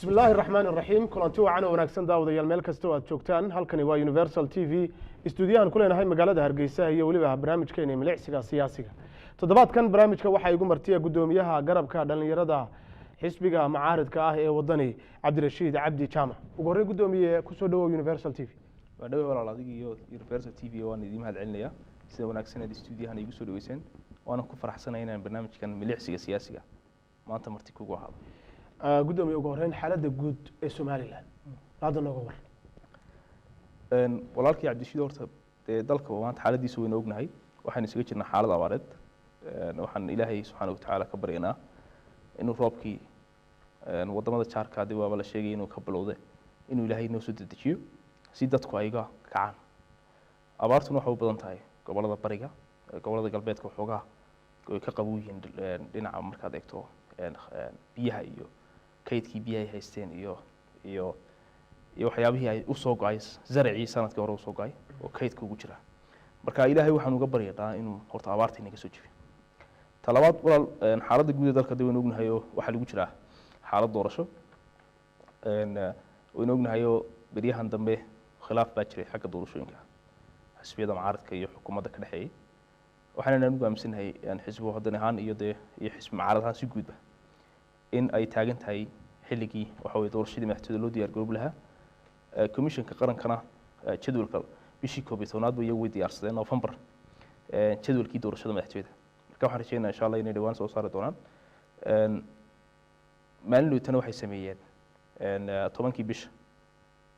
Bismi illaahi raxmaan iraxiim. Kulanti wacan oo wanaagsan, daawadayaal, meel kasta oo aad joogtaan. Halkani waa Universal TV, istuudiyahan ku leenahay magaalada Hargeysa, iyo weliba barnaamijkeena Milicsiga Siyaasiga. Toddobaadkan barnaamijka waxaa igu martiya guddoomiyaha garabka dhallinyarada xisbiga mucaaridka ah ee Wadani, Cabdirashiid Cabdi Jaamac. Ugu horreyn, guddoomiye, kusoo dhawow Universal TV. Waa dhawe, walaal. Adiga iyo Universal TV waan idiin mahad celinayaa sida wanaagsan aad stuudiyahan igu soo dhaweyseen, waana ku faraxsanay inaan barnaamijkan Milicsiga Siyaasiga maanta marti kugu ahaado. Guddoomiye, ugu horreyn xaaladda guud ee Somaliland hadda nooga war. Walaalkii Cabdishiid, horta dee dalka maanta xaaladiisa waynu ognahay. Waxaynu isaga jirnaa xaalad abaareed. Waxaan Ilaahay subxaana watacaala ka baryanaa inuu roobkii wadamada jaarka hadii waaba la sheegay inuu ka bilowde, inuu Ilaahay noo soo dedejiyo si dadku ay uga kacaan. Abaartuna waxay u badan tahay gobolada bariga. Gobolada galbeedka waxoogaa way ka qabow yihiin dhinaca markaad eegto biyaha iyo kaydkii biyaha ay haysteen iyo waxyaabihii ay usoo go-ay, zaracii sanadkii hore usoo go-ay oo kaydka ugu jira. Marka Ilaahay waxaan uga baryanaa inuu horta abaarta inaga soo jebiyo. Ta labaad, walaal, xaaladda guud ee dalka dee waynu ognahay oo waxaa lagu jiraa xaalad doorasho. Waynu ognahay oo beryahan dambe khilaaf baa jiray xagga doorashooyinka xisbiyada mucaaradka iyo xukuumadda ka dhexeeyey. Waxaan anigu aaminsanahay xisbi Wadani ahaan iyo dee iyo xisbi mucaarad ahaan si guudba in ay taagan tahay xilligii waxa weye doorashadii madaxtooyada loo diyaar garoobi lahaa. Commissionka qarankana jadwalka bishii 11aad ba iyagu way diyaarsadeen, November, jadwalkii doorashada madaxtooyada. Marka waxaan rajeynaya, insha Allah, inay dhawaan soo saari doonaan. Maalin dhowtana waxay sameeyeen 10kii bisha,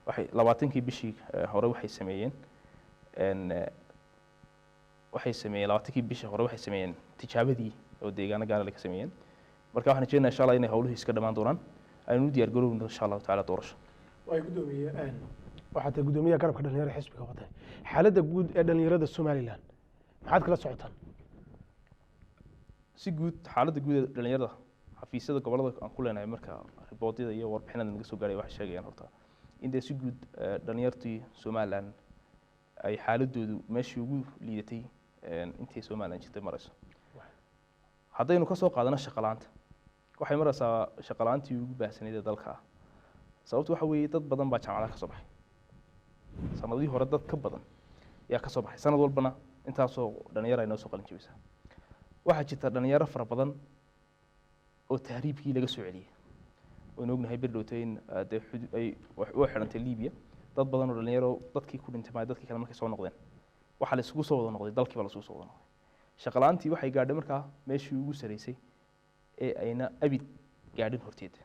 waxay 20kii bishii hore waxay sameeyeen waxay sameeyeen 20kii bishii hore waxay sameeyeen tijaabadii oo deegaano gaara ka sameeyeen. Marka waxaan rajeynaya, insha Allah, inay howluhu iska dhammaan doonaan, aynu u diyaar garoobno, insha Allahu tacaala, doorasho. Waay, guddoomiye, waxaa tahay guddoomiyaha garabka dhalinyarada xisbiga Wadani. Xaaladda guud ee dhalinyarada Somaliland maxaad kala socotaan? Si guud, xaaladda guud ee dhalinyarada, xafiisyada gobolada aan ku leenahay marka riboodyada iyo warbixinada naga soo gaaray waxay sheegayaan horta in dee si guud dhalinyartii Somaliland ay xaaladoodu meeshii ugu liidatay intay Somaliland jirtay marayso. Haddaynu ka soo qaadano shaqo la'aanta, waxay maraysaa shaqo la'aantii ugu baahsanayd ee dalka ah. Sababtu waxa weeye, dad badan baa jaamacadaha ka soo baxay sanadihii hore, dad ka badan yaa ka soo baxay. Sanad walbana intaasoo dhalinyaro ay noo soo qalin jabisaa. Waxaa jirta dhalinyaro fara badan oo tahriibkii laga soo celiyey. Waynu ognahay bir dhowtay in dee ay u xidhantay Libiya. Dad badan oo dhalinyaro, dadkii ku dhintay maayo, dadkii kale markay soo noqdeen waxaa la isugu soo wada noqday dalkii baa la isugu soo wada noqday. Shaqo la'aantii waxay gaadhay markaa meeshii ugu saraysay ee ayna abid gaadhin horteed.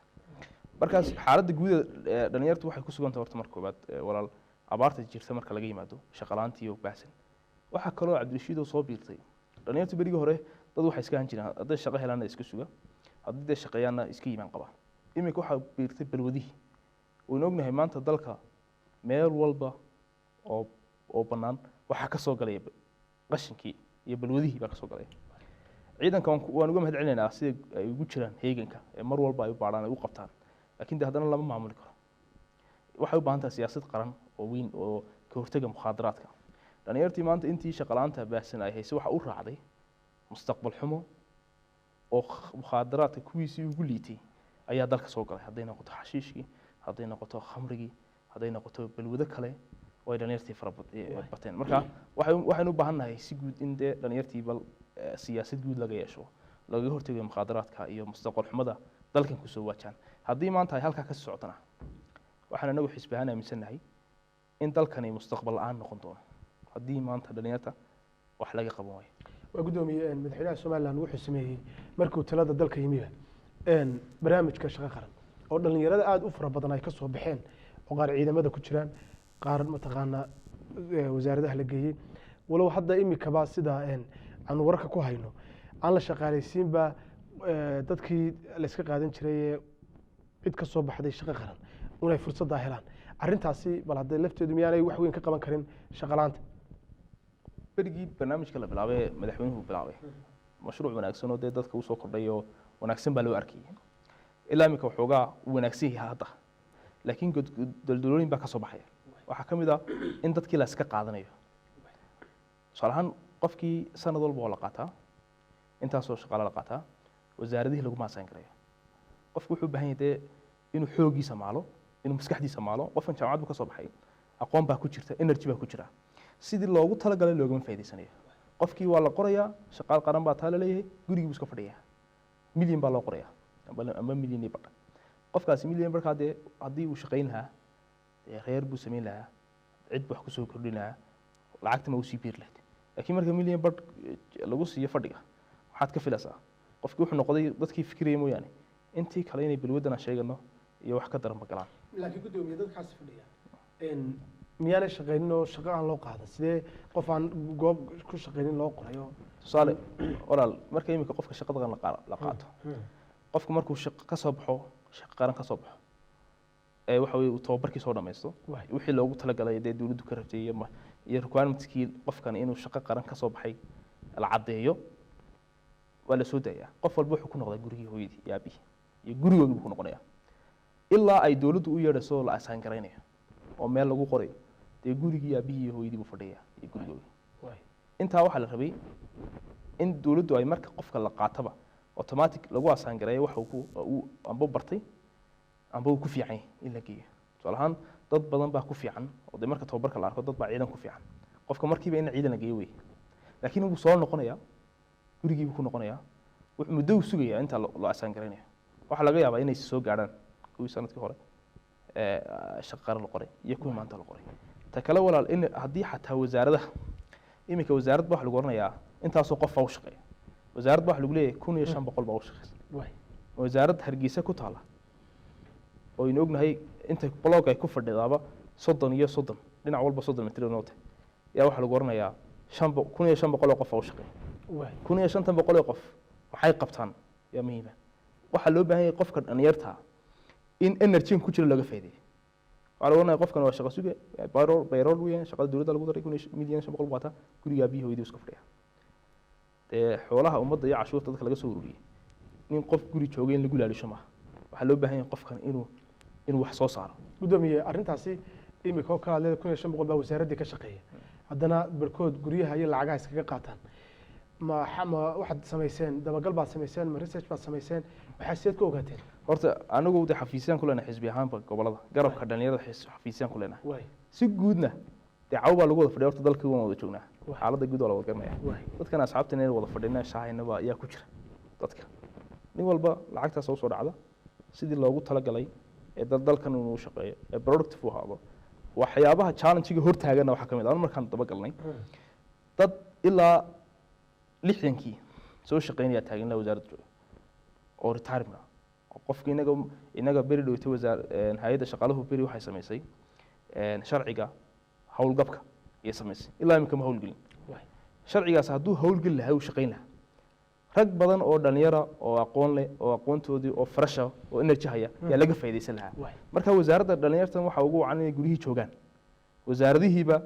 Markaas xaaladda guud ee dhalinyartu waxay ku sugan tahay horta marka koowaad, walaal, abaarta jirta marka laga yimaado, shaqo la'aantii oo baahsan, waxaa kaloo, Cabdirashiid, oo soo biirtay dhalinyartu berigii hore dad waxay iska han jireen hadday shaqo helaanna iska suga, haddii dee shaqeeyaanna iska yimaan qaba. Iminka waxaa biirtay balwadihii. Waynu ognahay maanta dalka meel walba oo bannaan waxaa ka soo galaya qashinkii iyo balwadihii baa ka soo galaya. Ciidanka waan uga mahad celinaynaa sida ay ugu jiraan heeganka ee mar walba ay u baadhaan, ay u qabtaan, laakiin de haddana lama maamuli karo. Waxay u baahan tahay siyaasad qaran oo weyn oo ka hortega mukhaadaraadka. Dhalinyartii maanta intii shaqo la'aanta baahsan ay haysay waxa u raacday mustaqbal xumo oo mukhaadaraadka kuwiisii ugu liitay ayaa dalka soo galay, hadday noqoto xashiishkii, hadday noqoto khamrigii, hadday noqoto balwado kale oo ay dhalinyartii fara bateen. Marka waxaynu u baahan nahay si guud in dee dhalinyartii bal siyaasad guud laga yeesho lagaga hortegayo mukhaadaraadka iyo mustaqbal xumada dalkan kusoo waajaan. Haddii maanta ay halkaa kasii socotana, waxaan inagu xisbi ahaan aaminsannahay in dalkani mustaqbal la'aan noqon doono haddii maanta dhalinyarta wax laga qaban waayo. Waa guddoomiye, madaxweynaha Somaliland wuxuu sameeyey markuu talada dalka yimiba barnaamijka Shaqo Qaran oo dhalinyarada aada u fara badan ay ka soo baxeen, oo qaar ciidamada ku jiraan, qaar mataqaanaa wasaaradaha la geeyey, walow hadda imikaba sida aanu wararka ku hayno aan la shaqaalaysiinba dadkii la iska qaadan jiray ee cid ka soo baxday Shaqo Qaran inay fursaddaa helaan. Arrintaasi bal hadday lafteedu miyaanay wax weyn ka qaban karin shaqo la'aanta? Berigii barnaamijka la bilaabay, madaxweynuhu bilaabay, mashruuc wanaagsan oo dee dadka usoo kordhay oo wanaagsan baa loo arkayay. Ilaa iminka waxoogaa uu wanaagsan yahay hadda, laakiin daldalooyin baa ka soo baxaya. Waxaa ka mid ah in dadkii la iska qaadanayo. Tusaale ahaan, qofkii sanad walba oo la qaataa intaasoo shaqaale la qaataa, wasaaradihii lagu maasayn karayo, qofku wuxuu u baahan yahay dee Inuu xooggiisa maalo, inuu maskaxdiisa maalo. Qofkan jaamacad buu ka soo baxay, aqoon baa ku jirta, energy baa ku jira. Sidii loogu talagalay loogama faa'iidaysanayo. Qofkii waa la qorayaa, shaqaal qaran baa taa la leeyahay, gurigii buu iska fadhiyaa. Milyan baa loo qorayaa ama milyan iyo badh. Qofkaasi milyan barkaa dee haddii uu shaqayn lahaa, dee reer buu samayn lahaa, cid buu wax kusoo kordhin lahaa, lacagta ma usii biiri lahayd. Laakiin marka milyan badh lagu siiyo fadhiga, waxaad ka filaysaa qofkii wuxuu noqday dadkii fikiraya mooyaane intii kale inay balwaddan aan sheegano iyo wax ka daran ma galaan. Laakiin guddoomiye, dadkaas fadhiya miyaanay shaqaynin oo shaqo aan loo qaadan? Sidee qof aan goob ku shaqaynin loo qorayo? Tusaale walaal, marka iminka qofka shaqada qaran la qaato, qofku markuu shaqo ka soo baxo, shaqo qaran ka soo baxo, ee waxa weye uu tababarkii soo dhammaysto, wixii loogu talagalay dee dowladdu ka rabtay iyo iyo requirementskii qofkan inuu shaqo qaran ka soo baxay la caddeeyo, waa la soo daayaa. Qof walba wuxuu ku noqdaa gurigii hooyadii iyo aabihii iyo gurigoogii buu ku noqonayaa ilaa ay dowladdu u yeedhayso, la asaan garaynayo oo meel lagu qorayo. Dee gurigii aabihii iyo hooyadii buu fadhiyaa iyo gurigoogii. Intaa waxaa la rabay in dowladdu ay marka qofka la qaataba automatic lagu asaan gareeyo waxa uu ku uu amba bartay amba uu ku fiican yahay in la geeyo. Tusaale ahaan, dad badan baa ku fiican oo dee marka tababarka la arko dad baa ciidan ku fiican. Qofka markiiba in ciidan la geeyo wey, laakiin wuu soo noqonayaa, gurigii buu ku noqonayaa, wuxuu muddo uu sugayaa inta loo asaan garaynayo. Waxaa laga yaabaa inay soo gaadhaan kuwii sanadkii hore ee shaqo qaran la qoray iyo kuwii maanta la qoray. Ta kale walaal, in haddii xataa wasaaradaha iminka, wasaarad ba waxa lagu oranayaa intaasoo qof baa u shaqeeya. Wasaarad ba waxa lagu leeyahay 1500 baa u shaqeysa. Wasaarad Hargeysa ku taala oo aynu ognahay inta block ay ku fadhidaaba 30 iyo 30, dhinac walba 30 mitr noote, yaa waxaa lagu oranayaa 1500 oo qof baa u shaqeeya. 1500 oo qof maxay qabtaan yaa muhiima. Waxaa loo baahan yahay qofka dhalinyarta ah in energy ku jira looga faa'iideeyo. Waxaa lagu oranaya qofkan waa shaqo suge, payroll weeyaan, shaqada dowladda lagu daray, kun iyo milyan shan boqol buu qaataa, guriga aabihii hooyadii iska fadhiya. Dee xoolaha ummadda iyo cashuurta dadka laga soo ururiyey nin qof guri joogay in lagu ilaalisho maaha. Waxaa loo baahan yahay qofkan inuu wax soo saaro. Guddoomiye, arrintaasi imika oo kala hadleeda, 1500 baa wasaaraddii ka shaqeeya, haddana barkood guryaha iyo lacagaha iskaga qaataan. Ma waxaad samayseen dabagal baad samayseen, ma research baad samayseen? Waxaa sideed ku ogaateen? Horta anigu de xafiisyaan ku leenahay, xisbi ahaanba gobolada garabka dhalinyarada xafiisyaan ku leenahay. Si guudna dee caw baa lagu wada fadhiya. Horta dalkii waan wada joognaa, xaaladda guud waa la wada garanaya. Dadkan asxaabta inay wada fadhina shaahaynaba ayaa ku jira. Dadka nin walba lacagtaas usoo dhacda sidii loogu talagalay ee dad dalkan inuu shaqeeyo ee productive u ahaado. Waxyaabaha challenge-ga hortaaganna waxaa ka mid ah anu markaan dabagalnay dad ilaa 60kii soo shaqeynaya taagan la wasaaradda jooga oo retirement ah. Oo qofka inaga beri dhowtay wasaar hay-adda shaqaaluhu beri waxay samaysay sharciga howlgabka ayay samaysay, ilaa imika ma howlgelin. Sharcigaas hadduu howlgeli lahaa, uu shaqayn lahaa, rag badan oo dhalinyara oo aqoon leh oo aqoontoodii oo fresh ah oo energy haya yaa laga faa'iidaysan lahaa. Marka wasaaradda dhalinyartan waxaa ugu wacan inay guryihii joogaan. Wasaaradihiiba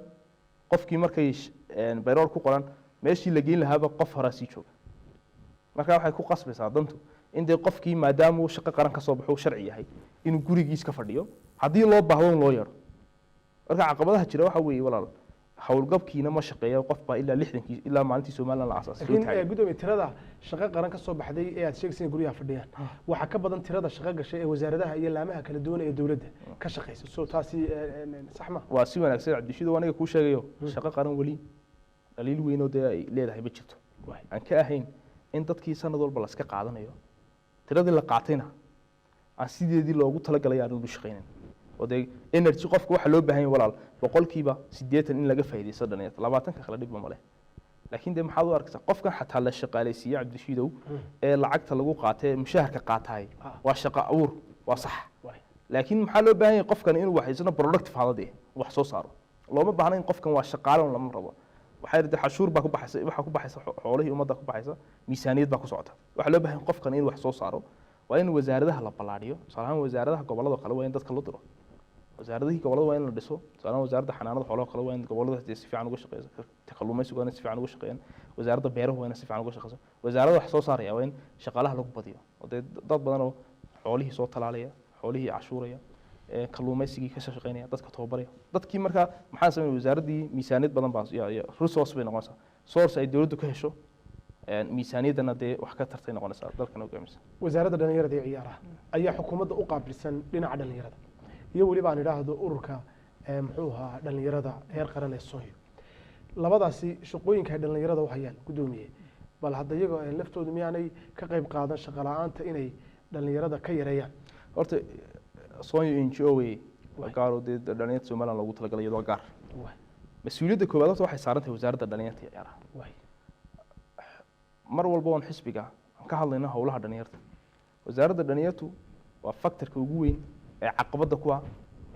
qofkii markay payroll ku qoran, meeshii la geyn lahaaba qof horaa sii jooga. Marka waxay ku qasbaysaa dantu in dee qofkii maadaama uu shaqo qaran ka soo baxo, uu sharci yahay inuu gurigiis ka fadhiyo, haddii loo baahdo in loo yeedho. Marka caqabadaha jira waxa weeye walaal, howlgabkiina ma shaqeeyo. Qof baa ilaa 60kii, ilaa maalintii Somaliland la aasaasay soo laakiin taagan. Guddoomiye, tirada shaqo qaran ka soo baxday ee aad sheegaysa in guryaha fadhiyaan waxaa ka badan tirada shaqo gashay ee wasaaradaha iyo laamaha kala duwan ee dowladda ka shaqeysa. So taasi sax ma? Waa si wanaagsan, Cabdishido, aniga kuu sheegayo shaqo qaran weli dhaliil weyn oo dee ay leedahay ma jirto aan ka ahayn in dadkii sanad walba la iska qaadanayo, tiradii la qaatayna aan sideedii loogu talagalay aan ugu shaqaynin. Oo dee energy qofka waxaa loo baahan yahay walaal 80% in laga faa'iidaysto dhalinyarta, 20ka kale dhibba ma leh. Laakiin dee maxaad u arkaysaa qofkan xataa la shaqaalaysiiye, Cabdishiidow, ee lacagta lagu qaatay, mushaharka qaataay? Waa shaqo abuur, waa sax. Laakiin maxaa loo baahan yahay? Qofkan inuu wax isna productive ahaado, dee wax soo saaro. Looma baahna in qofkan waa shaqaale un, lama rabo. Waxay rabtaa xashuur baa ku baxaysa, waxaa ku baxaysa xoolihii ummadda ku baxaysa, miisaaniyad baa ku socota. Waxaa loo baahan yahay qofkan inuu wax soo saaro. Waa in wasaaradaha la ballaadhiyo. Tusaale ahaan, wasaaradaha gobollada kale waa in dadka loo diro, wasaaradihii gobollada waa in la dhiso. Tusaale ahaan, wasaaradda xanaanada xoolaha kale waa in gobollada dee si fiican uga shaqeyso, kalluumaysigu waa in si fiican uga shaqeeyaan, wasaaradda beeruhu waa in si fiican uga shaqeyso. Wasaaradda wax soo saaraya waa in shaqaalaha lagu badiyo, oo dee dad badan oo xoolihii soo talaalaya, xoolihii cashuuraya, kalluumaysigii ka shaqeynaya, dadka tababaraya dadkii. Markaa maxaa sameeyay wasaaraddii? Miisaaniyad badan baa resource bay noqonaysaa, source ay dowladdu ka hesho. Miisaaniyaddana dee wax ka tartay noqonaysaa dalkan hogaamisa. Wasaaradda dhalinyarada iyo ciyaaraha ayaa xukuumadda u qaabilsan dhinaca dhalinyarada iyo weliba aan idhaahdo ururka muxuu ahaa dhalinyarada heer qaran ee Soonyo. Labadaasi shaqooyinka ay dhalinyarada u hayaan, guddoomiye, bal hadda iyagoo laftoodu miyaanay ka qayb qaadan shaqo la-aanta inay dhalinyarada ka yareeyaan? Horta Soonyo NGO wey, waa gaar oo dee dhalinyarta Somaliland loogu talagalay, iyadoo gaar. Mas-uuliyadda koowaad horta waxay saaran tahay wasaaradda dhalinyarta iyo ciyaaraha. Mar walba oon xisbiga aan ka hadlayno howlaha dhalinyarta, wasaaradda dhalinyartu waa factorka ugu weyn ee caqabadda ku ah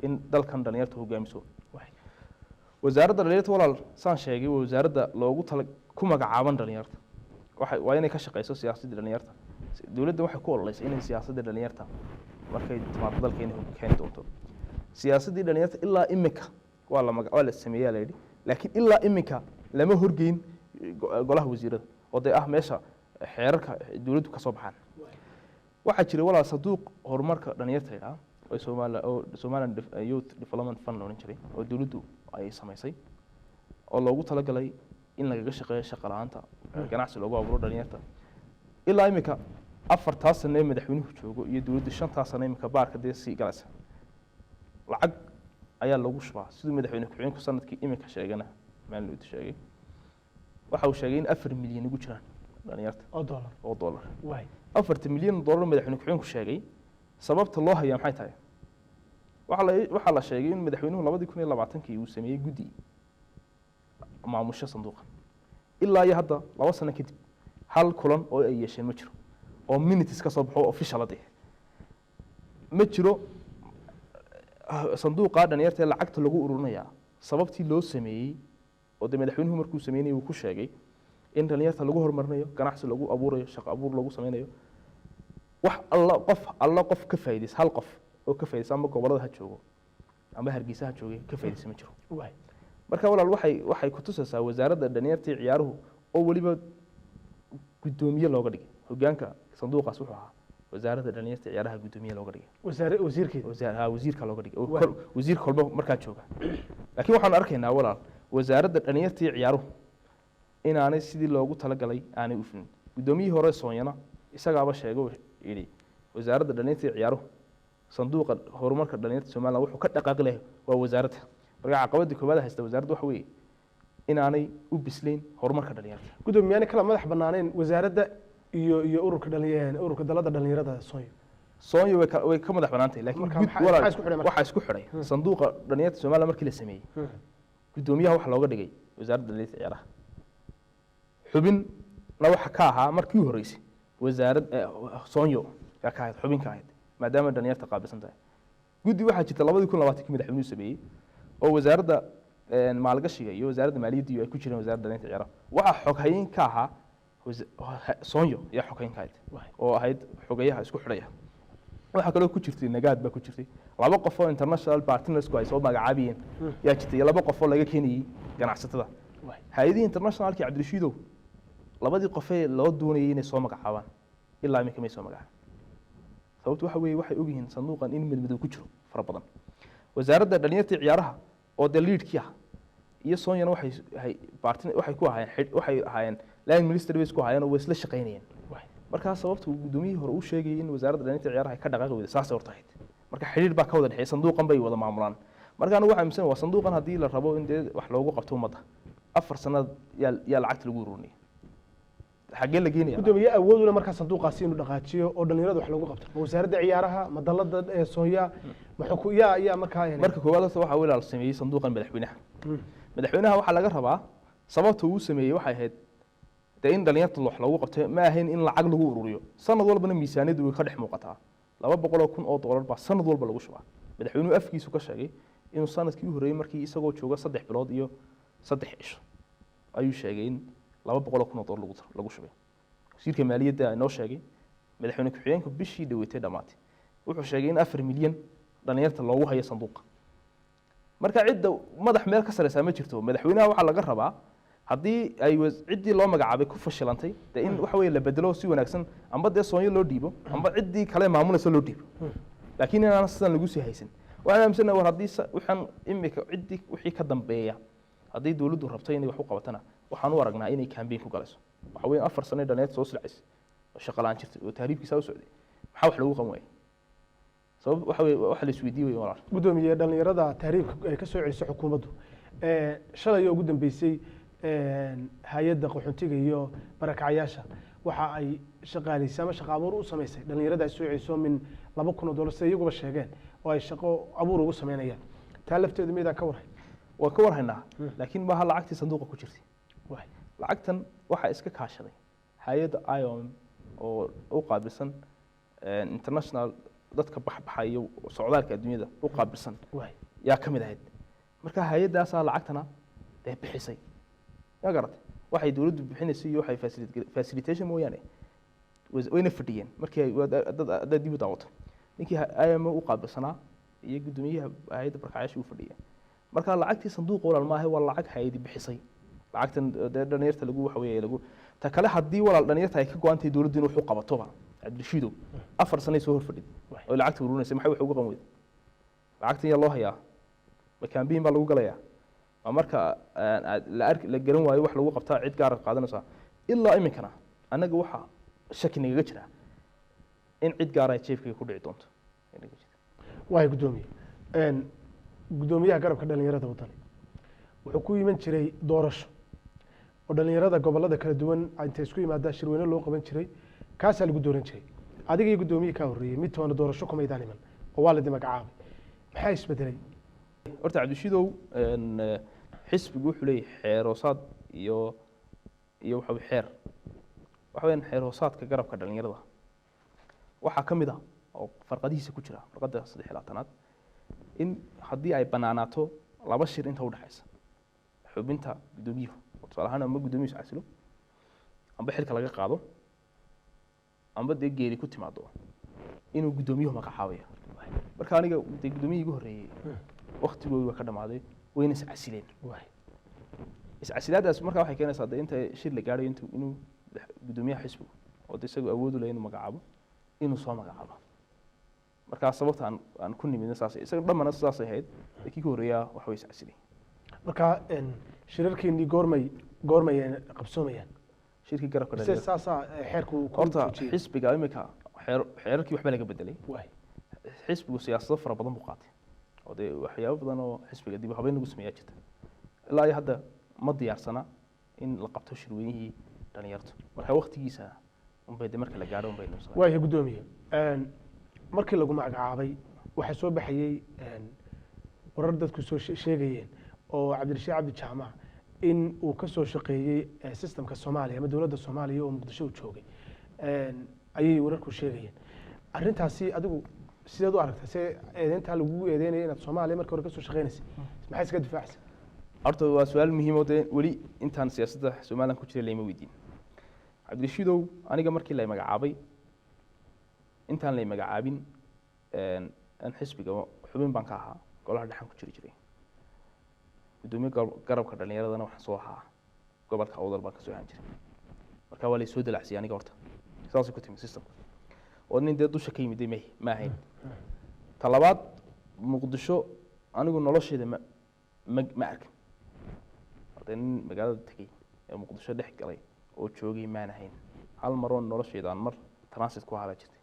in dalkan dhalinyartu hogaamiso. Wasaaradda dhalinyarta, walaal, saan sheegay, waa wasaaradda loogu tala ku magacaaban dhalinyarta. Waxay waa inay ka shaqeyso siyaasadda dhalinyarta. Dowladda waxay ku ololeysay inay siyaasadda dhalinyarta markay timaado dalka inay keeni doonto siyaasaddii dhalinyarta. Ilaa iminka waa la waa la sameeyaa la yidhi, laakiin ilaa iminka lama horgeyn golaha wasiirada oo dee ah meesha xeerarka dowladdu ka soo baxaan. Waxaa jira, walaal, sanduuq horumarka dhalinyarta idhaa oo Soomaaliya oo Somaliland Youth Development Fund la odhan jiray oo dowladdu ay samaysay oo loogu talagalay in lagaga shaqeeyo shaqo la'aanta, ganacsi loogu abuuro dhalinyarta. Ilaa iminka 4-taa sano ee madaxweynuhu joogo iyo dowladdu 5-taa sano iminka baarka dee sii galaysa, lacag ayaa lagu shubaa. Siduu madaxweyne ku-xigeenku sanadkii iminka sheegana maalin sheegay, waxa uu sheegay in 4 milyan ugu jiraan dhalinyarta. Oo dollar? Oo dollar. 4-ta milyan oo dollar madaxweyne ku-xigeenku sheegay, sababta loo hayaa maxay tahay? Waxaa la sheegay in madaxweynuhu 2020-kii uu sameeyey guddi maamusho sanduuqa. Ilaa iyo hadda, 2 sano kadib, hal kulan oo ay yeesheen ma jiro oo minutes ka soo baxo official dee ma jiro. Sanduuqa dhalinyarta ee lacagta lagu ururinayaa, sababtii loo sameeyey oo dee madaxweynuhu markuu sameynayay uu ku sheegay in dhalinyarta lagu horumarinayo, ganacsi lagu abuurayo, shaqo abuur lagu sameynayo, wax alla qof alla qof ka faa'iidaysa, hal qof oo ka faa'iidaysa, ama gobollada ha joogo ama Hargeysa ha joogay, ka faa'iidaysa ma jiro. Marka walaal, waxay ku tusaysaa wasaaradda dhalinyarta iyo ciyaaruhu oo weliba guddoomiye looga dhigay hogaanka sanduuqaas, wuxuu ahaa wasaaradda dhalinyarta iyo ciyaaraha guddoomiye looga dhigay. Wasaare wasiirkeeda. Ha, wasiirka looga dhigay oo wasiirka walba markaa jooga. Laakiin waxaan arkaynaa, walaal, wasaaradda dhalinyarta iyo ciyaaruhu inaanay sidii loogu talagalay aanay u fulin. Guddoomiyihii hore Soonyana isagaaba sheegay oo yidhi wasaaradda dhalinyarta iyo ciyaaruhu sanduuqa horumarka dhalinyarta Somaliland wuxuu ka dhaqaaqi lahay waa wasaaradda. Marka caqabadii koowaad haysta wasaaradda waxa weeye inaanay u bislayn horumarka dhalinyarta. Gudoomiye, miyaanay kala madax banaaneen wasaaradda iyo ururka dalada dhalinyarada Soonyo? Soonyo way ka madax bannaan tahay, laakiin Marka gud walaal, maxaa isku xidhay marka? Waxaa isku xidhay sanduuqa dhalinyarta Somaliland markii la sameeyey, guddoomiyaha waxa looga dhigay wasaaradda dhalinyarta ciyaaraha, xubinna waxa ka ahaa markii u horreysay wasaarad Soonyo yaa ka ahayd, xubin ka ahayd, maadaama dhalinyarta qaabilsan tahay. Guddi waxaa jirta 2020-kii madaxweynuhu sameeyey oo wasaaradda maalgashiga iyo wasaaradda maaliyadda iyo ay ku jireen wasaaradda dhalinyarta ciyaaraha. Waxaa xoghayn ka ahaa Soonyo yaa xoghayn ka ahayd oo ahayd xogayaha isku xidhaya. Waxaa kaloo ku jirtay Nagaad baa ku jirtay, laba qof oo international partnersku ay soo magacaabayeen yaa jirtay iyo laba qof oo laga keenayey ganacsatada, hay-adihii internationalkii. Cabdirashiidow, labadii qofee loo doonayay inay soo magacaabaan ilaa iminka may soo magacaabin. Sababtu waxa weeye waxay ogyihiin sanduuqan in madmadow ku jiro fara badan. Wasaaradda dhalinyarta iyo ciyaaraha oo dee leadkii ah iyo Soonyana waxay hay partner waxay ku ahaayeen waxay ahaayeen line minister bay isku ahaayeen oo way isla shaqaynayeen. Markaa sababta uu guddoomiyihii hore uu sheegayay in wasaaradda dhalinyarta iyo ciyaaraha ay ka dhaqaaqi weyday saasay horta ahayd. Marka xidhiir baa ka wada dhexeeya, sanduuqan bay wada maamulaan. Marka anigu waxaan aaminsan waa sanduuqan haddii la rabo in dee wax loogu qabto ummadda, 4 sanad yaa lacagta lagu ururinaya, xaggee la geenaya? Gudoomiye, awood u leh markaa sanduuqaasi inuu dhaqaajiyo oo dhalinyarada wax loogu qabto, ma wasaaradda ciyaaraha, ma dalada ee Soonya, ma yaa markaa Marka koowaad horta waxaa walaal sameeyey sanduuqan madaxweynaha. Madaxweynaha waxaa laga rabaa, sababta uu sameeyey waxay ahayd dee in dhalinyarta wax loogu qabto, ma ahayn in lacag lagu ururiyo. Sanad walbana miisaaniyaddu way ka dhex muuqataa, $200,000 baa sanad walba lagu shubaa. Madaxweynuhu afkiisu ka sheegay inuu sanadkii u horreeyey markii isagoo jooga 3 bilood iyo 3 cisho ayuu sheegay in $200,000 lagu shubay. Wasiirka maaliyadda inoo sheegay, madaxweyne ku-xigeenku bishii dhaweetay dhammaatay wuxuu sheegay in 4 milyan dhalinyarta loogu hayo sanduuqa. Marka cidda madax meel ka sareysaa ma jirto. Madaxweynaha waxaa laga rabaa haddii ay ciddii loo magacaabay ku fashilantay dee in waxa weeye la bedelo si wanaagsan, amba dee Soonyo loo dhiibo amba ciddii kale maamulaysa loo dhiibo, laakiin inaan sidan lagu sii haysan. Waxaan aaminsanahay war haddii waxaan imika ciddii wixii ka dambeeya haddii dowladdu rabto inay wax u qabatana, waxaan u aragnaa inay campaign ku galayso. Waxa weeyaan 4 sano dhalinyarta soo silcaysay oo shaqo la'aan jirtay oo tahriibkiisaa u socday, maxaa wax loogu qaban waayey? Sabab waxa weye waxa la isweydiiye wey, walaal. Guddoomiye, dhalinyarada tahriibka ay ka soo celisay xukuumaddu, shalay oo ugu dambeysay hay-adda qaxoontiga iyo barakacyaasha waxa ay shaqaaleysay ama shaqo abuur u samaysay dhalinyarada ay soo celiso min $2,000, sida iyaguba sheegeen, oo ay shaqo abuur ugu sameynayaan. Taa lafteedu miydaan ka warhay? Waan ka warhaynaa, laakiin maaha lacagtii sanduuqa ku jirtay. Lacagtan waxaa iska kaashaday hay-adda IOM oo u qaabilsan international dadka baxbaxa iyo socdaalka adduunyada u qaabilsan yaa ka mid ahayd. Marka hay-addaasaa lacagtana dee bixisay, ma garatay? Waxay dowladdu bixinaysay iyo waxay facilitation mooyaane wayna fadhiyeen markii ay dad haddaad dib u daawato ninkii IOM u qaabilsanaa iyo guddoomiyaha hay-adda barakacayaasha u fadhiyeen. Marka lacagtii sanduuqa, walaal, maaha, waa lacag hay-adi bixisay lacagtan dee dhalinyarta lagu waxa weeye lagu ta kale. Haddii, walaal, dhalinyarta ay ka go-an tahay dowladdu in wax u qabatoba, Cabdirashiidow, 4 sanay soo horfadhid oo lacagta ururinaysa, maxay wax uga qaban weyday? Lacagtan yaa loo hayaa? Ma campaign baa lagu galayaa? Ma marka aad la arki la garan waayo wax lagu qabtaa cid gaara qaadanaysaa? Ilaa iminkana annaga waxa shaki nagaga jira in cid gaara ay jeebkayga ku dhici doonto. Naga jira. Waay guddoomiye, guddoomiyaha garabka dhalinyarada Waddani wuxuu ku iman jiray doorasho oo dhalinyarada gobolada kala duwan intay isku yimaadaan shirweyne loo qaban jiray, kaasaa lagu dooran jiray. Adiga iyo guddoomiyihii kaa horreeyey mid toona doorasho kumaydaan iman oo waa la magacaabay. Maxaa isbedelay? Horta Cabdishidow, xisbigu wuxuu leeyahay xeer hoosaad iyo waxa weye xeer, waxa weyaan xeer hoosaadka garabka dhalinyarada waxaa ka mid ah oo farqadihiisa ku jira farqadda 23aad in haddii ay banaanaato laba shir inta udhexaysa xubinta guddoomiyuhu, oo tusaale ahaan amba guddoomiyuhu iscasilo amba xilka laga qaado amba dee geeri ku timaado, inuu guddoomiyuhu magacaabayo. Marka aniga dee guddoomiyihii igu horreeyey waktigoodii waa ka dhamaaday, wayna iscasileen. Iscasilaadaas markaa waxay keenaysaa dee inta shir la gaadhayo intuu inuu guddoomiyaha xisbigu oo de isagu awood u leh inuu magacaabo, inuu soo magacaabo. Markaa sababta aan ku nimidna saas, isaga dhammana saasay ahayd. Kii ka horreeyaa waxa way iscasilay. Marka shirarkiinii goormay qabsoomayaan? Shirkii garabka mise dhalinyarada saasaa xeerku ku horta joojiyey? Xisbiga imika xeerarkii waxba laga bedelay. Xisbigu siyaasado fara badan buu qaatay oo dee waxyaabo badan oo xisbiga dib u habeyn lagu sameeyaa jirta. Ilaa iyo hadda ma diyaarsana in la qabto shirweynihii dhalinyartu. Marka waqtigiisa unbay de marka la gaadho unbay nusay. Waayahay guddoomiye, markii lagu magacaabay waxaa soo baxayey warar dadku soo sheegayeen oo Cabdirashiid Cabdi Jaamac in uu ka soo shaqeeyey systemka Soomaaliya ama dowladda Soomaaliya oo Muqdisho uu joogay, ayay wararku sheegayeen. Arrintaasi adigu sideed u aragtaa? See eedeyntaa lagugu eedeynaya inaad Soomaaliya markii hore ka soo shaqeynaysay, maxay iskaga difaacaysa? Horta waa su-aal muhiim oo dee weli intaan siyaasadda Somaliland ku jiray layma weydiin. Cabdirashiidow, aniga markii lay magacaabay, intaan lay magacaabin, aan xisbiga xubin baan ka ahaa, golaha dhexan ku jiri jiray, guddoomiye garabka dhalinyaradana waxaan soo ahaa gobolka Awdal baan kasoo ahaan jiray. Marka waa laysoo dalacsiyay aniga horta, saasay ku timi systemka oo nin dee dusha ka yimiday may ma ahayn. Ta labaad, Muqdisho anigu nolosheeda ma arkin. Hadee nin magaalada tegey ee Muqdisho dhex galay oo joogay maan ahayn. Hal maroo nolosheeda aan mar transit ku ahaa baa jirtay.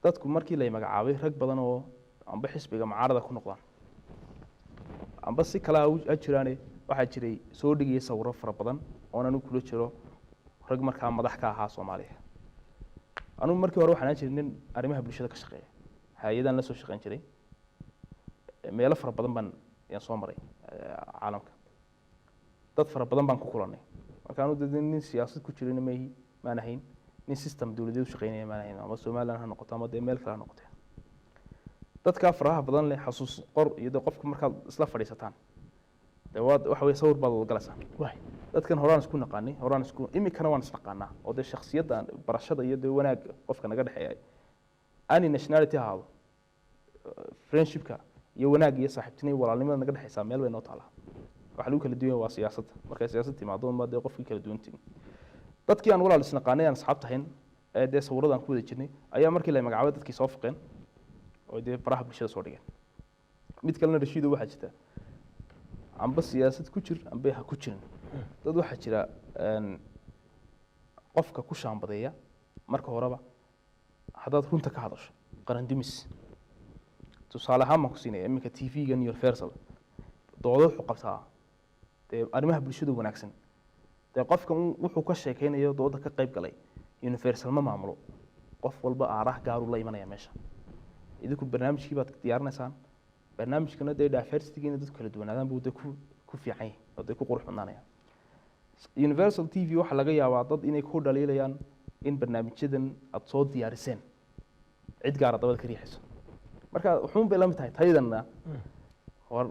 Dadku markii lay magacaabay, rag badan oo amba xisbiga mucaarada ku noqdaan amba si kale ha jiraane, waxaa jiray soo dhigaya sawiro fara badan oon anigu kula jiro rag markaa madax ka ahaa Soomaaliya. Anigu markii hore waxaan ahaan jiray nin arrimaha bulshada ka shaqeeya, hay-adaan la soo shaqeyn jiray, meelo fara badan baan yaan soo maray caalamka, dad fara badan baan ku kulannay. Marka anigu dee nin siyaasad ku jirana maihi, maan ahayn nin system dowladeed u shaqeynaya maan ahayn, ama Somaliland ha noqoto ama dee meel kale ha noqote. Dadkaa faraha badan leh xasuus qor iyo dee qofka markaad isla fadhiisataan dee waad waxa weye sawir baad wada galaysaa. Dadkan horaan isku naqaanay, horaan isku iminkana waan isnaqaanaa oo dee shakhsiyadda barashada iyo dee wanaag qofka naga dhexeeya, any nationality ha ahaado, friendshipka iyo wanaag iyo saaxiibtinimo iyo walaalnimada naga dhexeysaa meel bay noo taalaa. Waxa lagu kala duwan yahay waa siyaasadda. Markay siyaasad timaado unbaa dee qofkii kala duwan tihin. Dadkii aan walaal isnaqaanay, aan asxaabta ahayn ee dee sawirada aan ku wada jirnay ayaa markii la magacaabay dadkii soo faqeen oo dee baraha bulshada soo dhigeen. Mid kalena, Rashiido, waxaa jirta amba siyaasad ku jir amba ha ku jirin, dad waxaa jira Qofka ku shaambadeeya marka horeba haddaad runta ka hadasho qaran dumis. Tusaale ahaan baan ku siinaya, iminka TV-gan Universal doodo wuxuu qabtaa dee arrimaha bulshada wanaagsan. Dee qofkan wuxuu ka sheekeynayo dooda ka qayb galay Universal ma maamulo. Qof walba aaraah gaaruu la imanaya meesha. Idinku barnaamijkii baad diyaarinaysaan, barnaamijkana dee diversity-giina dadku kala duwanaadaan buu dee ku fiican yahay oo dee ku qurux badnaanaya. Universal TV waxaa laga yaabaa dad inay ku dhaliilayaan in barnaamijyadan aada soo diyaariseen cid gaara dabada ka riixayso. Marka wuxuun bay la mid tahay taydanna. War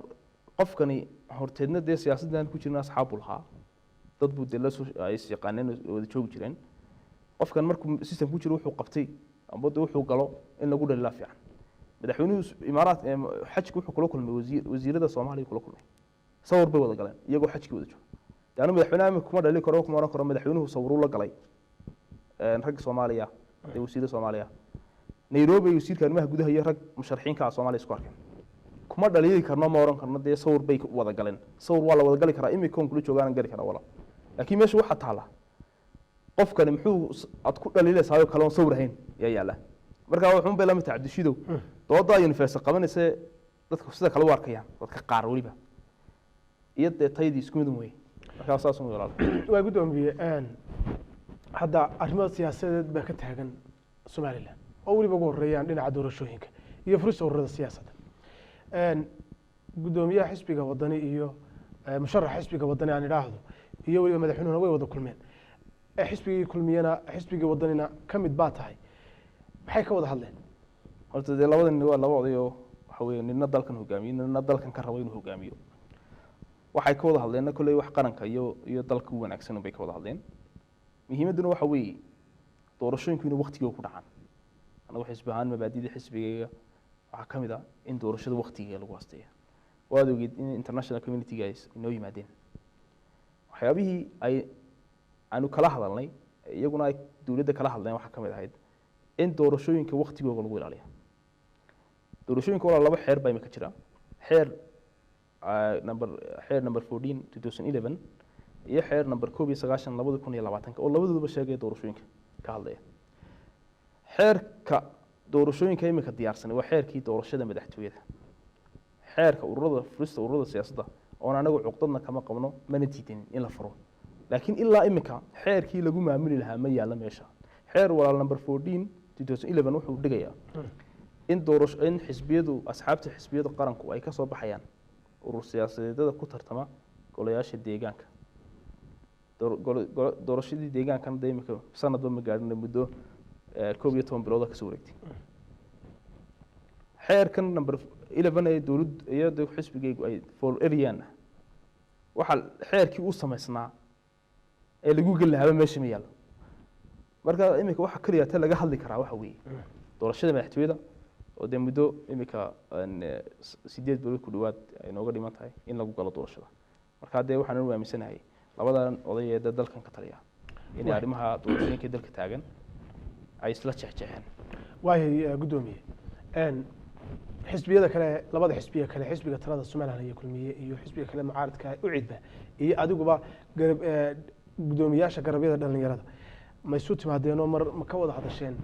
qofkani horteedna dee siyaasaddan ku jirna asxaab buu lahaa, dad buu dee la soo ay is yaqaaneen oo wada joogi jireen. Qofkan markuu system ku jiro wuxuu qabtay amba dee wuxuu galo in lagu dhaliilaa fiican. Madaxweynuhu Imaaraat xajka wuxuu kula kulmay wasiirada Soomaaliya kula kulmay, sawir bay wada galeen iyagoo xajkii wada jooga. Dee anu madaxweynaha imika kuma dhali karo, kuma oran karo madaxweynuhu sawiruu la galay ragga Soomaaliya, dee wasiirada Soomaaliya. Nairobi ay wasiirka arrimaha gudaha iyo rag musharaxiinka ah Soomaaliya isku arkeen, kuma dhaliili karno, ma oran karno dee sawir bay wada galeen. Sawir waa la wada gali karaa, imika on kula joogaan gali karaa wala, laakiin meesha waxaa taala qofkani muxuu aad ku dhaliilaysaa kale oon sawir ahayn yaa yaala. Marka wuxuun bay la mid tahay, Cabdishidow, doodaa Universal qabanaysa dadku sida kale u arkayaan dadka qaar weliba iyo dee taydii isku mid un wey. Markaa saas un walaal. Waa guddoomiye, hadda arrimo siyaasadeed baa ka taagan Somaliland oo weliba ugu horeeyaan dhinaca doorashooyinka iyo furista ururada siyaasadda. Guddoomiyaha xisbiga Wadani iyo musharaxa xisbiga Wadani aan idhaahdo iyo weliba madaxweynuhuna way wada kulmeen. Xisbigii Kulmiyena, xisbigii Wadanina ka mid baa tahay. Maxay ka wada hadleen? Horta dee labada nin waa laba oday oo waxa weeye nina dalkan hogaamiyo, nina dalkan ka rabo inuu hogaamiyo. Waxay ka wada hadleenna kolley wax qaranka iyo dalka u wanaagsan bay ka wada hadleen. Muhiimadduna waxa weeye doorashooyinku inay waqtigooda ku dhacaan. Anagu xisbi ahaan mabaadida xisbigayga waxaa ka mid ah in doorashada waqtigeeda lagu hasteeya. Waad ogeed in international community-ga ay inoo yimaadeen, waxyaabihii ay aanu kala hadalnay iyaguna ay dowladda kala hadleen waxaa ka mid ahayd in doorashooyinka waqtigooga lagu ilaaliyo. Doorashooyinka walaa laba xeer baa imika jira: xeer number xeer number 14 2011 iyo xeer number 91 2020, oo labaduba sheegaya doorashooyinka ka hadlaya. Xeerka doorashooyinka imika diyaarsanay waa xeerkii doorashada madaxtooyada. Xeerka ururada, furista ururada siyaasadda, oon anagu cuqdadna kama qabno mana diidanin in la furo, laakiin ilaa imika xeerkii lagu maamuli lahaa ma yaalla meesha. Xeer walaal number 14 2011 wuxuu dhigayaa in doorasho in xisbiyadu, asxaabta xisbiyada qaranku ay ka soo baxayaan urur siyaasadeedada ku tartama golayaasha deegaanka. Doorashadii deegaankana dee imika sanadba ma gaadhin, muddo 11 bilooda kasoo wareegtay. Xeerkan number 11 ee dowlad iyo dee xisbigaygu ay for arean waxaa xeerkii u samaysnaa ee lagu geli lahaaba meesha ma yaallo. Marka imika waxa keliya ta laga hadli karaa waxa weeye doorashada madaxtooyada oo dee muddo imika 8 bilood ku dhowaad ay nooga dhiman tahay in lagu galo doorashada. Marka dee waxaan u aaminsanahay labadan oday ee dee dalkan ka taliya inay arrimaha doorashooyinka dalka taagan ay isla jeexjeexeen. Waayay guddoomiye, xisbiyada kale, labada xisbiya kale, xisbiga talada Somaliland iyo Kulmiye iyo xisbiga kale mucaaradka UCIDba iyo adiguba garab guddoomiyaasha garabyada dhalinyarada, ma isu timaadeenoo mar ma ka wada hadasheen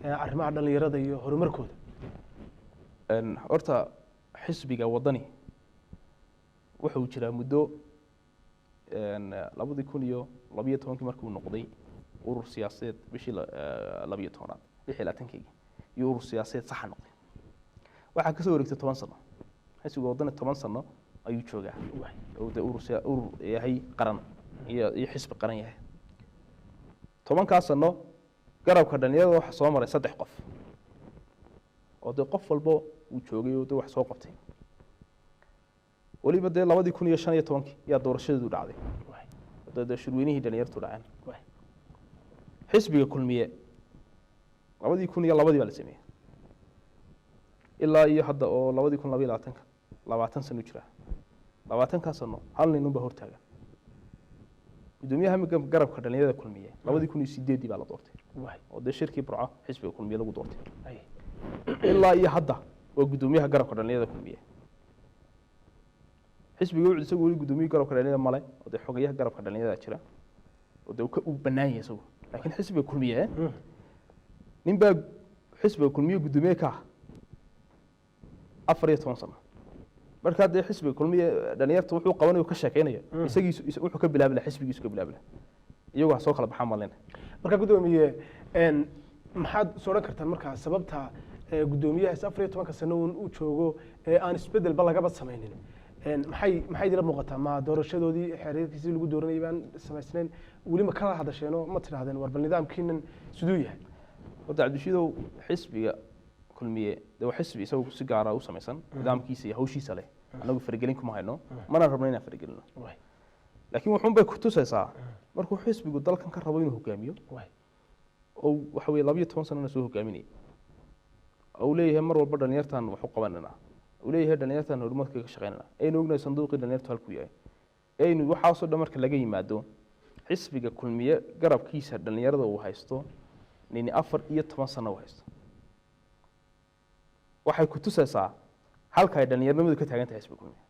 arrimaha dhalinyarada iyo horumarkooda? Horta xisbiga Wadani wuxuu jiraa muddo 2012-kii markuu noqday urur siyaasadeed bishii 12aad 26-keygii iyo urur siyaasadeed saxa noqday. Waxaa kasoo wareegtay 10 sano. Xisbiga Wadani 10 sano ayuu joogaa oo dee urur yahay qaran iyo xisbi qaran yahay. 10-kaa sano garabka dhalinyarada waxaa soo maray saddex qof oo dee qof walba uu joogay oo dee wax soo qabtay. Weliba dee 2015-kii yaa doorashadeedu dhacday, dee shirweynihii dhalinyartu dhaceen. Xisbiga Kulmiye 2002-dii baa la sameeyey, ilaa iyo hadda oo 2022-ka 20 sano jira. 20-kaa sano hal nin unbaa hortaagan, guddoomiyaha imika garabka dhalinyarada Kulmiye. 2008-dii baa la doortay oo dee shirkii Burco xisbiga Kulmiye lagu doortay. Ilaa iyo hadda waa guddoomiyaha garabka dhalinyarada Kulmiye. Xisbiga UCID isagu weli guddoomiye garabka dhalinyarada male oo dee xogayaha garabka dhalinyarada jira. Oo dee uu bannaan yahay isagu, laakiin xisbiga Kulmiye nin baa xisbiga Kulmiye guddoomiye ka ah 14 sano. Markaa dee xisbiga Kulmiye dhalinyarta wuxuu qabanayo, ka sheekeynayo, isagiisu wuxuu ka bilaabi lahaa xisbigiisu ka bilaabi lahaa, iyagoo ha soo kala baxaan malina. Marka guddoomiye, maxaad is odhan kartaan markaa sababta guddoomiyahaas 14-ka sano uun uu joogo ee aan isbedelba lagaba samaynin? Maxay idila muuqataa? Ma doorashadoodii xeerarkiisii lagu dooranayay baan samaysnayn weli? Ma kala hadasheenoo ma tidhahdeen, war bal nidaamkiinan siduu yahay? Horta Cabdishiidow, xisbiga Kulmiye dee waa xisbi isagu si gaara u samaysan, nidaamkiisa iyo hawshiisa leh. Annagu faragelin kuma hayno, mana rabno inaan faragelino. Laakiin wuxuun bay kutusaysaa markuu xisbigu dalkan ka rabo inuu hogaamiyo oo waxa weye 12 sanana soo hogaaminaya, uu leeyahay mar walba dhalinyartan wax u qabanana, uu leeyahay dhalinyartan horumarka ka shaqeynana, aynu ognahay sanduuqii dhalinyartu halkuu yahay, aynu waxaasoo dhan marka laga yimaado, xisbiga Kulmiye garabkiisa dhalinyarada uu haysto nini 14 sano uu haysto, waxay ku tusaysaa halka ay dhalinyarnimadu ka taagan tahay xisbiga Kulmiye.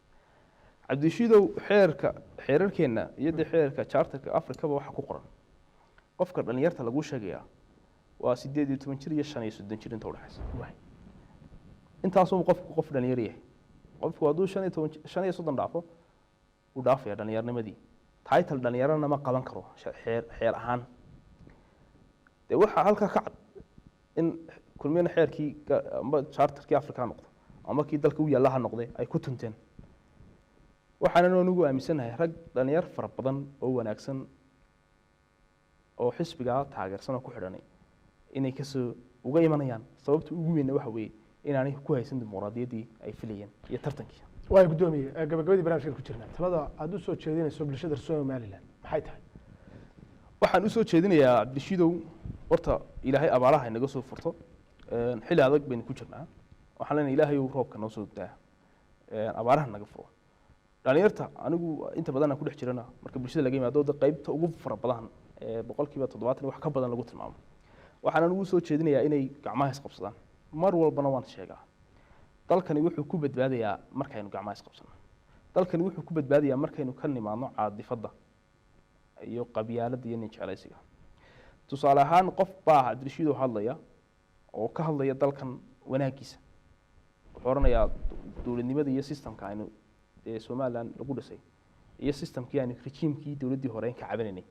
Cabdishiidow, xeerka xeerarkeenna iyo dee xeerka charterka Afrikaba waxa ku qoran qofka dhalinyarta lagu sheegayaa waa 18 jir iyo 35 jir inta udhexaysa. Intaasuu qofku qof dhalinyar yahay. Qofku hadduu 15, 35 dhaafo, uu dhaafaya dhalinyarnimadii, title dhalinyarana ma qaban karo xeer ahaan. Dee waxaa halkaa ka cad in Kulmiyana xeerkii amba charterkii Afrika ha noqdo ama kii dalka u yaalla ha noqde ay ku tunteen. Waxaanan anigu aaminsanahay rag dhalinyar fara badan oo wanaagsan oo xisbigaa taageersan oo ku xidhanay inay kasoo uga imanayaan. Sababta ugu weynna waxa weeye inaanay ku haysan dimuqraadiyaddii ay filayeen iyo tartankii. Waayo guddoomiye, gabagabadii barnaamijkan ku jirnaa, talada aada u soo jeedinayso bulshada Somaliland maxay tahay? Waxaan usoo jeedinayaa Cabdishiidow, horta Ilaahay abaaraha inaga soo furto. Xilli adag baynu ku jirnaa. Waxaan leenahay Ilaahay uu roobka noo soo daa, abaaraha naga furo. Dhalinyarta anigu inta badan aan ku dhex jirana, marka bulshada laga yimaado de qaybta ugu fara badan ee 70% wax ka badan lagu tilmaamo, waxaan anigu soo jeedinayaa inay gacmaha isqabsadaan. Mar walbana waan sheegaa, dalkani wuxuu ku badbaadayaa markaynu gacmaha isqabsano. Dalkani wuxuu ku badbaadayaa markaynu ka nimaadno caadifadda iyo qabyaaladda iyo nin jeclaysiga. Tusaale ahaan, qof baa Cabdirashiid oo hadlaya oo ka hadlaya dalkan wanaagiisa, wuxuu odhanayaa dowladnimada iyo systemka aynu ee Somaliland lagu dhisay iyo systemkii aynu rejiimkii dowladdii hore ka cabanaynay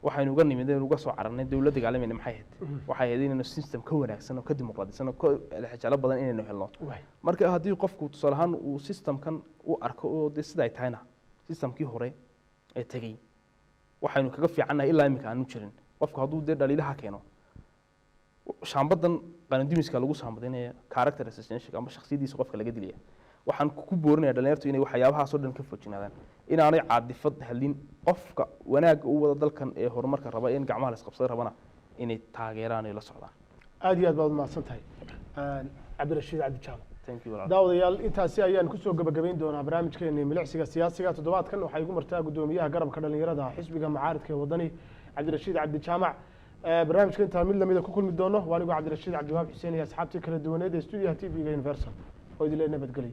waxaynu uga nimid, uga soo cararnay dowlad dagaalamayna, maxay ahayd? Waxay ahayd inaynu system ka wanaagsan oo ka dimuqraadisan oo ka jeclo badan inaynu helno. Marka haddii qofku tusaale ahaan uu systemkan u arko oo dee sida ay tahayna systemkii hore ee tegey waxaynu kaga fiicannahay ilaa imika aanu jirin, qofku hadduu dee dhaliilaha keeno, shaambadan qarandumiska lagu saambadinaya character assassination ama shakhsiyadiisa qofka laga dilaya. Waxaan ku boorinaya dhalinyartu inay waxyaabahaasoo dhan ka fojinaadaan, inaanay caadifad helin. Qofka wanaagga u wada dalkan ee horumarka raba, in gacmaha la isqabsada rabana, inay taageeraan ay la socdaan. Aad iyo aad baad umahadsan tahay, Cabdirashiid Cabdi Jaamac. Thank you, walaal. Daawadayaal, intaasi ayaan kusoo gabagabayn doonaa barnaamijkeeni milicsiga siyaasiga toddobaadkan. Waxaa igu martaa guddoomiyaha garabka dhalinyarada xisbiga mucaaridka ee Wadani, Cabdirashiid Cabdi Jaamac. Barnaamijka intaan mid lamida ku kulmi doono, waa anigoo Cabdirashiid Cabdiwahaab Xuseen iyo asxaabtii kala duwaneed ee stuudiyaha TV-ga Universal oo idin le nabadgelyo.